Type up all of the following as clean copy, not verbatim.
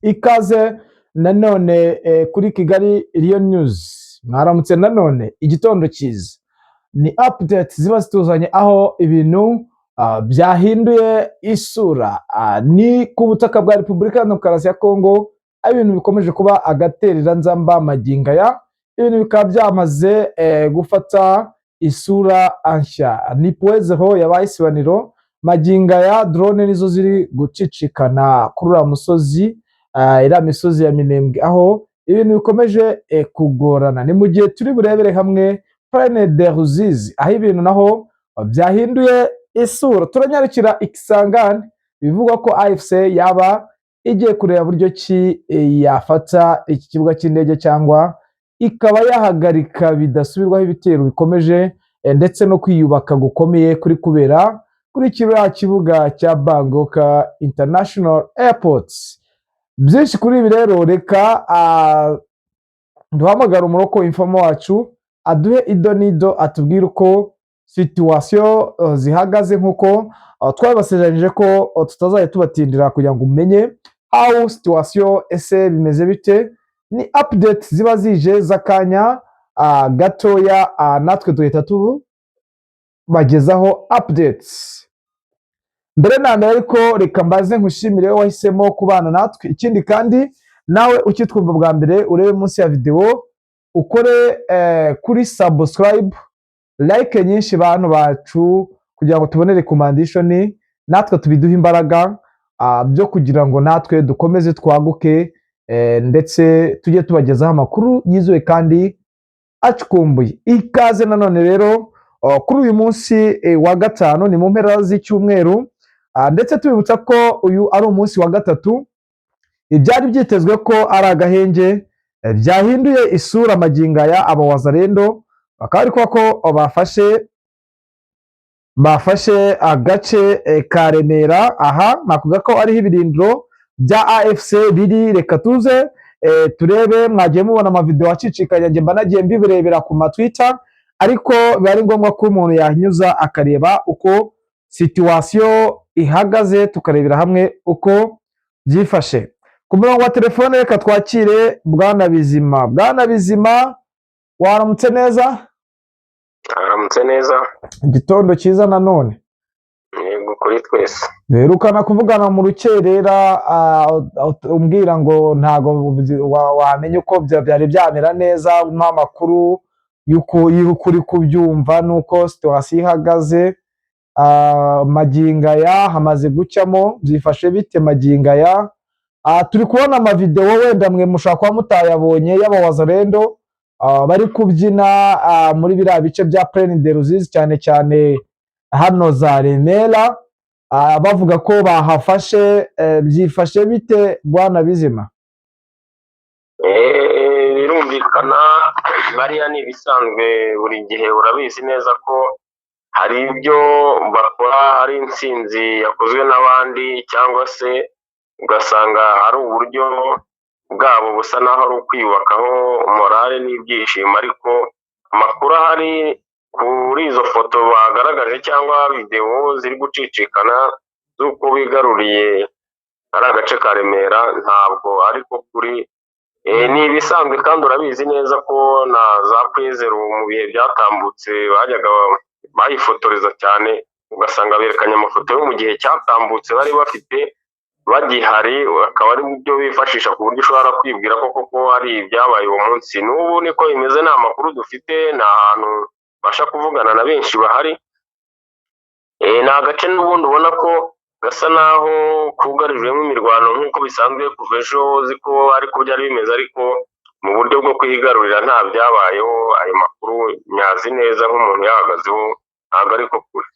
Ikaze nanone kuri Kigali Real News. Mwaramutse nanone, igitondo cyiza. Ni update ziba zituzanye aho ibintu byahinduye isura. Ni ku butaka bwa Repubulika ya Demokarasi ya Kongo, aho ibintu bikomeje kuba agatereranzamba magingo aya, ibintu bikaba byamaze gufata isura nshya. Ni Point Zéro yabaye isibaniro magingo aya, drone nizo ziri gucicikana kuri uriya musozi, iriya misozi ya Minembwe, aho ibintu bikomeje kugorana. Ni mu gihe turi burebere hamwe Plaine de Ruzizi, aho ibintu naho byahinduye isura. Turanyarukira Ikisangani, bivugwa ko AFC yaba igiye kureba buryo ki yafata iki kibuga cy'indege cyangwa ikaba yahagarika bidasubirwaho ibitero bikomeje ndetse no kwiyubaka gukomeye kuri kubera kuri kiriya kibuga cya Bangoka International Airport. Byinshi kuri ibi rero, reka duhamagare umuroko informer wacu aduhe ido n'ido, atubwire uko situation zihagaze, nk'uko twabasezeranyije ko tutazajya tubatindira kugira ngo umenye aho situation ese bimeze bite. Ni update ziba zije z'akanya gatoya, natwe duhita tubagezaho updates. Mbere na mbere ariko, reka mbaze nkushimire wowe wahisemo kubana natwe. Ikindi kandi, nawe ukitwumva bwa mbere, urebe munsi ya videwo ukore kuri subscribe, like nyinshi bantu bacu, kugira ngo tubone recommendation, natwe tubiduhe imbaraga byo kugira ngo natwe dukomeze twaguke, ndetse tujye tubagezaho amakuru yizewe kandi acukumbuye. Ikaze nanone rero kuri uyu munsi wa gatanu, ni mu mpera z'icyumweru, ndetse tubibutsa ko uyu ari umunsi wa gatatu. Ibyari byitezwe ko ari agahenge byahinduye isura magingo aya. Aba Wazalendo bakaba bari kuvuga ko bafashe agace ka Remera. Aha nakuvuga ko ariho ibirindiro bya AFC biri. Reka tuze turebe. Mwagiye mubona amavideo acicikanya, njye mba nagiye mbibirebera ku ma Twitter, ariko biba ari ngombwa ko umuntu yahinyuza akareba uko situation ihagaze, tukarebera hamwe uko byifashe. Ku murongo wa telefone reka twakire Bwana Bizima. Bwana Bizima, waramutse neza? Aramutse neza. Igitondo cyiza nanone. Yego, kuri twese. Duherukana kuvugana mu rukerera, umbwira ngo ntago wamenya uko byari byamera neza, umpa amakuru y'uko uri kubyumva n'uko situation ihagaze. Magingo aya hamaze gucyamo, byifashe bite magingo aya? Turi kubona amavidewo, wenda mwe mushobora kuba mutayabonye, y'abawazalendo bari kubyina muri biriya bice bya Plaine de Ruzizi, cyane cyane hano za Remera, bavuga ko bahafashe. Byifashe bite, Bwana Bizima? Birumvikana, bariya ni ibisanzwe buri gihe. Urabizi neza ko hari ibyo bakora ari intsinzi yakozwe n'abandi, cyangwa se ugasanga ari uburyo bwabo busa naho ari ukwiyubakaho morale n'ibyishimo. Ariko amakuru ahari kuri izo foto bagaragaje cyangwa videwo ziri gucicikana z'uko bigaruriye ari agace ka Remera, ntabwo ariko kuri. Ni ibisanzwe, kandi urabizi neza ko na za Point Zéro mu bihe byatambutse bajyaga bayifotoreza cyane, ugasanga berekanye amafoto yo mu gihe cyatambutse bari bafite bagihari, akaba ari byo bifashisha, ku buryo ushobora kwibwira ko koko hari ibyabaye uwo munsi. N'ubu niko bimeze, nta makuru dufite, ni ahantu ubasha kuvugana na benshi bahari. Ni agace n'ubundi ubona ko gasa naho kugarijwemo imirwano nk'uko bisanzwe kuva ejo, uzi ko ariko byari bimeze, ariko mu buryo bwo kuhigarurira nta byabayeho. Ayo makuru nyazi neza nk'umuntu yahagazeho, ntabwo ariko kure.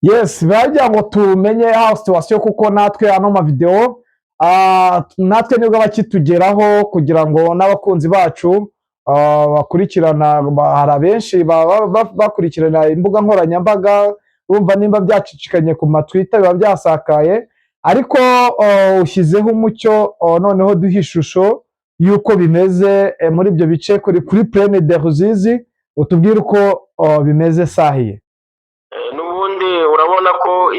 Yes, bagira ngo tumenye aho situation, kuko natwe ano mavideo natwe nibwo bakitugeraho, kugira ngo n'abakunzi bacu bakurikirana, hari abenshi baba bakurikirana imbuga nkoranyambaga, bumva nimba byacicikanye ku ma Twitter biba byasakaye. Ariko ushyizeho umucyo, noneho duha ishusho y'uko bimeze muri ibyo bice kuri Plaine de Ruzizi, utubwire uko bimeze sahiye. N'ubundi urabona. Urabona ko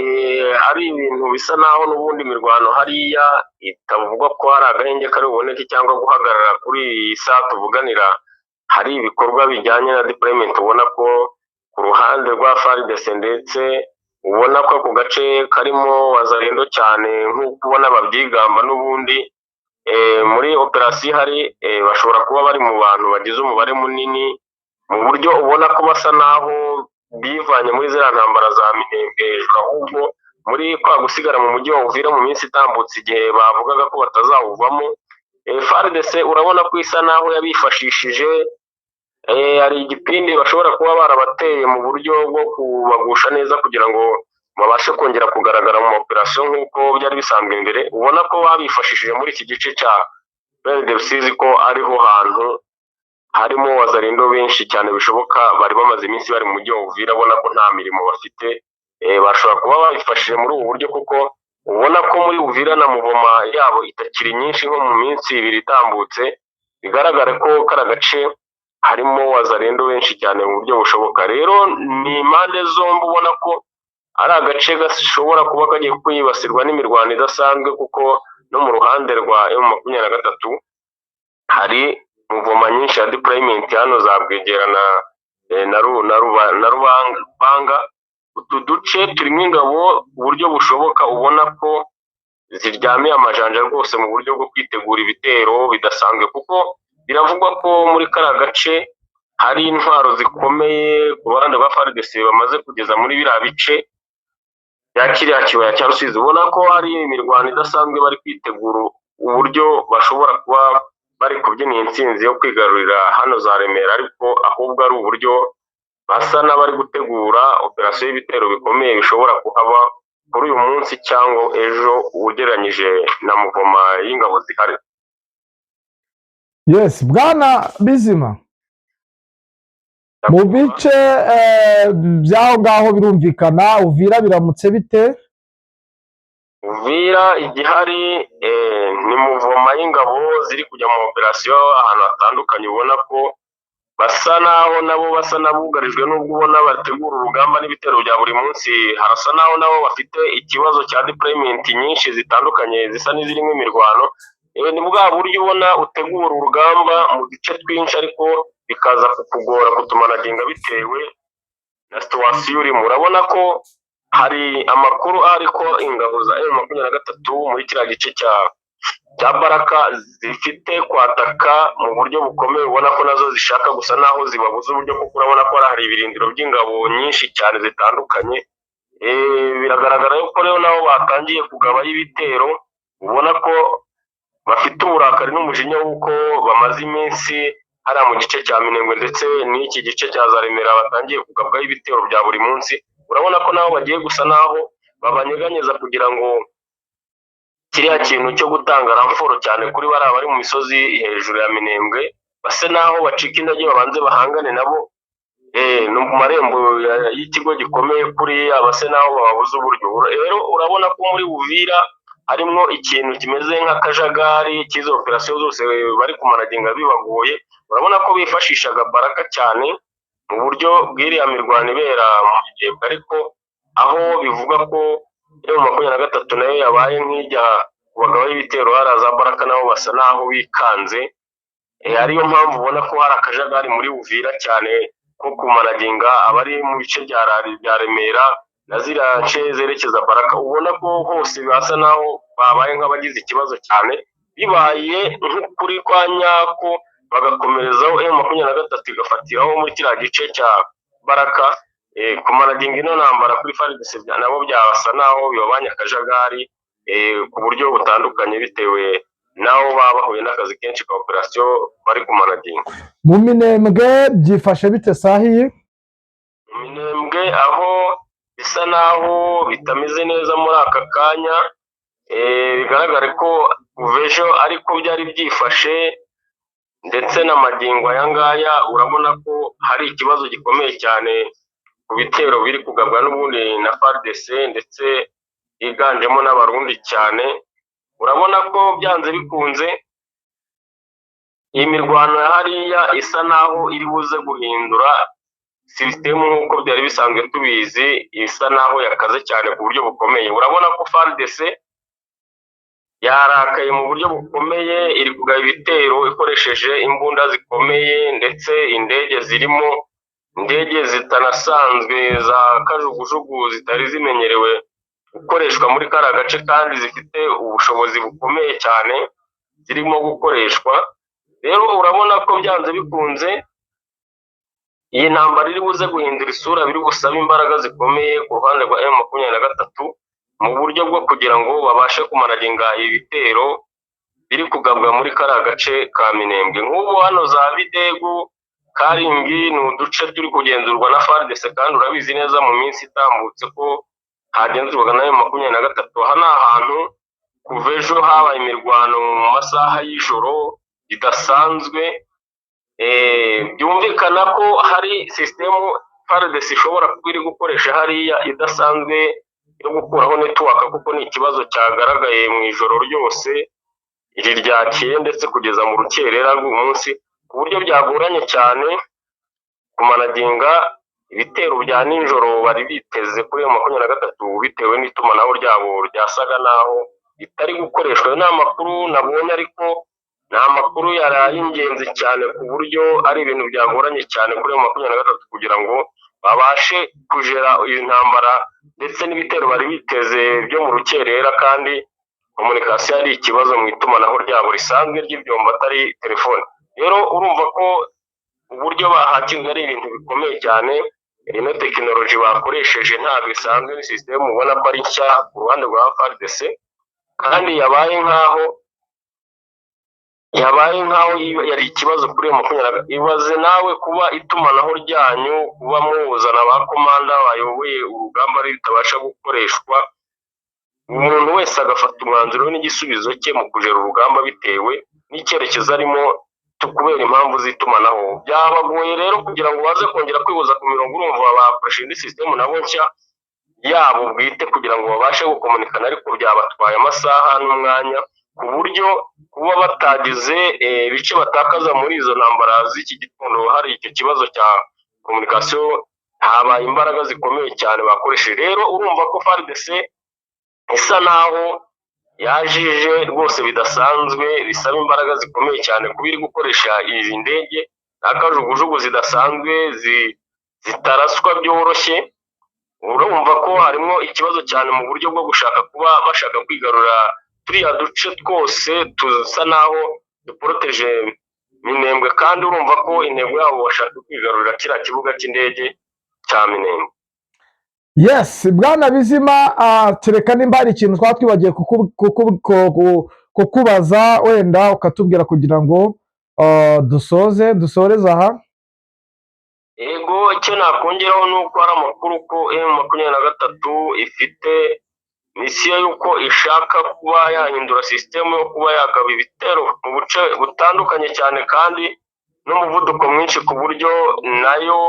ari ibintu bisa naho n'ubundi imirwano hariya itavugwa ko hari agahenge kari buboneke cyangwa guhagarara. Kuri iyi saha tuvuganira hari ibikorwa bijyanye na deployment, ubona ko ku ruhande rwa FARDC, ndetse ubona ko ako gace karimo Wazalendo cyane nk'uko ubona babyigamba n'ubundi muri operasiyo ihari, bashobora kuba bari mu bantu bagize umubare munini mu buryo ubona ko basa naho bivanye muri ziriya ntambara za Minembwe hejuru, ahubwo muri kwa gusigara mu mujyi wa Uvira mu minsi itambutse igihe bavugaga ko batazawuvamo. FARDC urabona ko isa naho yabifashishije, hari igipindi bashobora kuba barabateye mu buryo bwo kubagusha neza kugira ngo babashe kongera kugaragara mu operasiyo nk'uko byari bisanzwe mbere. Ubona ko babifashishije muri iki gice cya Bene Rusizi, ko ariho hantu harimo Wazalendo benshi cyane bishoboka bari bamaze iminsi bari mu mujyi wa Uvira, ubona ko nta mirimo bafite. Bashobora kuba babifashije muri ubu buryo, kuko ubona ko muri Uvira na muvoma yabo itakiri nyinshi nko mu minsi 2 itambutse. Bigaragara ko kara gace harimo Wazalendo benshi cyane mu buryo bushoboka. Rero ni impande zombi ubona ko ari agace gashobora kuba kagiye kwibasirwa n'imirwano idasanzwe, kuko no mu ruhande rwa M23 hari muvoma nyinshi ya deployment hano za Bwegera na Rubanga. Utu duce turimo ingabo buryo bushoboka, ubona ko ziryamiye amajanja rwose mu buryo bwo kwitegura ibitero bidasanzwe, kuko biravugwa ko muri kariya gace hari intwaro zikomeye ku ruhande rwa FARDC bamaze kugeza muri biriya bice bya kiriya kibaya cya Rusizi. Ubona ko hari imirwano idasanzwe, bari kwitegura uburyo bashobora kuba bari kubyina intsinzi yo kwigarurira hano za Remera, ariko ahubwo ari uburyo basa n'abari gutegura operasiyo y'ibitero bikomeye bishobora kuhaba kuri uyu munsi cyangwa ejo, ugereranyije na muvoma y'ingabo zihari. Yes, bwana Bizima, mu bice by'aho ngaho birumvikana. Uvira biramutse bite? Uvira igihari ni muvoma y'ingabo ziri kujya mu operasiyo ahantu hatandukanye, ubona ko basa naho nabo basa n'abugarijwe n'ubwo ubona bategura urugamba n'ibitero bya buri munsi. Harasa naho nabo bafite ikibazo cya deployment nyinshi zitandukanye zisa n'izirimo imirwano. Ni bwa buryo ubona utegura urugamba mu duce twinshi, ariko bikaza kukugora kutumanaginga bitewe na situwasiyo urimo. Urabona ko hari amakuru ariko ingabo za M23 muri kiriya gice cya Baraka zifite kwataka mu buryo bukomeye, ubona ko nazo zishaka gusa naho zibabuza uburyo, kuko urabona ko hari ibirindiro by'ingabo nyinshi cyane zitandukanye. Biragaragara yuko rero nabo batangiye kugabayo ibitero, ubona ko bafite uburakari n'umujinya w'uko bamaze iminsi hariya mu gice cya Minembwe ndetse n'iki gice cya za Remera batangiye kugabwaho ibitero bya buri munsi. Urabona ko nabo bagiye gusa naho babanyeganyeza kugira ngo kiriya kintu cyo gutanga ramforo cyane kuri bariya bari mu misozi hejuru ya Minembwe base naho bacika intege, babanze bahangane nabo no mu marembo y'ikigo gikomeye kuriya, base naho bababuze uburyo. Rero urabona ko muri Uvira harimo ikintu kimeze nk'akajagari cy'izo operasiyo zose bari kumanaginga bibagoye. Urabona ko bifashishaga Baraka cyane mu buryo bw'iriya mirwano ibera mu Minembwe, ariko aho bivuga ko M23 nayo yabaye nk'ijya ku bagabo b'ibitero hariya za Baraka, nabo basa naho bikanze. Ariyo mpamvu ubona ko hari akajagari muri Uvira cyane ko kumanaginga abari mu bice bya Remera na ziriya nce zerekeza Baraka, ubona ko hose basa naho babaye nk'abagize ikibazo cyane. Bibaye nk'ukuri kwa nyako bagakomerezaho, M23 igafatiraho muri kiriya gice cya Baraka, kumanaginga ino ntambara kuri FARDC nabo byabasa naho bibabanye akajagari ku buryo butandukanye, bitewe naho baba bahuye n'akazi kenshi ka operasiyo bari kumanaginga. Mu Minembwe byifashe bite sahiyi? Mu Minembwe aho bisa naho bitameze neza muri aka kanya, bigaragare ko kuva ejo ariko byari byifashe, ndetse na magingo aya ngaya urabona ko hari ikibazo gikomeye cyane ku bitero biri kugabwa n'ubundi na FARDC, ndetse higanjemo n'Abarundi cyane. Urabona ko byanze bikunze iyi mirwano ya hariya isa naho iri buze guhindura Sisitemu nk'uko byari bisanzwe tubizi isa naho yakaze cyane ku buryo bukomeye. Urabona ko FARDC yarakaye mu buryo bukomeye, iri kugaba ibitero ikoresheje imbunda zikomeye, ndetse indege zirimo indege zitanasanzwe za kajugujugu zitari zimenyerewe gukoreshwa muri kariya gace, kandi zifite ubushobozi bukomeye cyane zirimo gukoreshwa. Rero urabona ko byanze bikunze iyi ntambara iri buze guhindura isura, biri busabe imbaraga zikomeye ku ruhande rwa M23 mu buryo bwo kugira ngo babashe kumanaginga ibitero biri kugabwa muri kariya gace ka Minembwe. Nk'ubu hano za Bidegu, Karingi ni uduce turi kugenzurwa na FARDC, kandi urabizi neza mu minsi itambutse ko hagenzurwaga na M23. Aha ni ahantu kuva ejo habaye imirwano mu masaha y'ijoro idasanzwe. Byumvikana ko hari sisitemu FARDC ishobora kuba iri gukoresha hariya idasanzwe yo gukuraho network, kuko ni ikibazo cyagaragaye mu ijoro ryose iri ryakeye ndetse kugeza mu rukerera rw'uyu munsi, ku buryo byagoranye cyane kumanaginga ibitero bya nijoro bari biteze kuri iyo 23, bitewe n'itumanaho ryabo ryasaga naho ritari gukoreshwa. Ayo ni amakuru nabonye, ariko ni amakuru yari ay'ingenzi cyane, ku buryo ari ibintu byagoranye cyane kuri iyo 23 kugira ngo babashe kujera iyi ntambara ndetse n'ibitero bari biteze byo mu rukerera, kandi communication ari ikibazo mu itumanaho ryabo risanzwe ry'ibyombo atari telefone. Rero urumva ko uburyo bahakinzwe ari ibintu bikomeye cyane. Ino tekinoloji bakoresheje ntabwo isanzwe, ni sisitemu ubona ko ari nshya ku ruhande rwa FARDC, kandi yabaye nk'aho yari ikibazo kuri iyo 20. Ibaze nawe kuba itumanaho ryanyu, kuba muzana ba komanda bayoboye urugamba ari bitabasha gukoreshwa, umuntu wese agafata umwanzuro n'igisubizo cye mu kujera urugamba bitewe n'icyerekezo arimo kubera impamvu z'itumanaho. Byabagoye rero kugira ngo baze kongera kwihuza ku mirongo. Urumva bakoresha indi sisitemu nabo nshya yabo bwite kugira ngo babashe gukomunikana, ariko byabatwaye amasaha n'umwanya, ku buryo kuba batagize ibice batakaza muri izo ntambara z'iki gitondo hari icyo kibazo cya communication, habaye imbaraga zikomeye cyane bakoresheje. Rero urumva ko FARDC isa naho yajije rwose bidasanzwe, bisaba imbaraga zikomeye cyane kuba iri gukoresha izi ndege za kajugujugu zidasanzwe zitaraswa byoroshye. Urumva ko harimo ikibazo cyane mu buryo bwo gushaka kuba bashaka kwigarura turiya duce twose tusa naho duporoteje Minembwe, kandi urumva ko intego yabo bashaka kwigarurira kiriya kibuga cy'indege cya Minembwe. Yes, bwana Bizima, kereka nimba hari ikintu twaba twibagiye kukubaza, wenda ukatubwira kugira ngo dusoze, dusoreze aha. Yego, icyo nakongeraho ni uko hari amakuru ko M23 ifite misiyo y'uko ishaka kuba yahindura sisitemu yo kuba yagaba ibitero mu buce butandukanye cyane kandi n'umuvuduko mwinshi, ku buryo nayo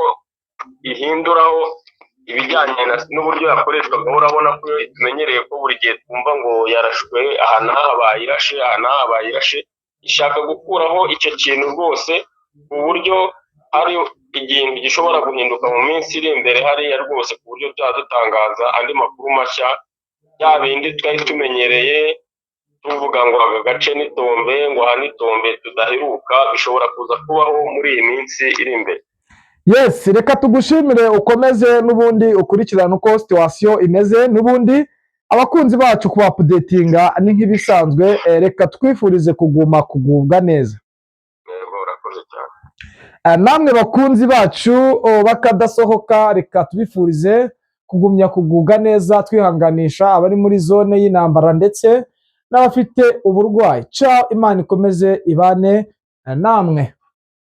ihinduraho ibijyanye n'uburyo yakoreshwaga. Urabona ko tumenyereye ko buri gihe twumva ngo yarashwe aha n'aha, bayirashe aha n'aha, bayirashe. Ishaka gukuraho icyo kintu rwose, ku buryo hari ikintu gishobora guhinduka mu minsi iri imbere hariya rwose, ku buryo byaba dutangaza andi makuru mashya. Bya bindi twari tumenyereye tuvuga ngo aka gace ni tombe, ngo aha ni tombe, tudaheruka, bishobora kuza kubaho muri iyi minsi iri imbere. Yes, reka tugushimire, ukomeze n'ubundi ukurikirane uko situation imeze. N'ubundi abakunzi bacu kuba updatinga ni nk'ibisanzwe. Reka twifurize kuguma kugubwa neza. Yego, urakoze cyane. Namwe bakunzi bacu bakadasohoka, reka tubifurize kugumya kugubwa neza, twihanganisha abari muri zone y'intambara ndetse n'abafite uburwayi. Ciao, Imana ikomeze ibane namwe.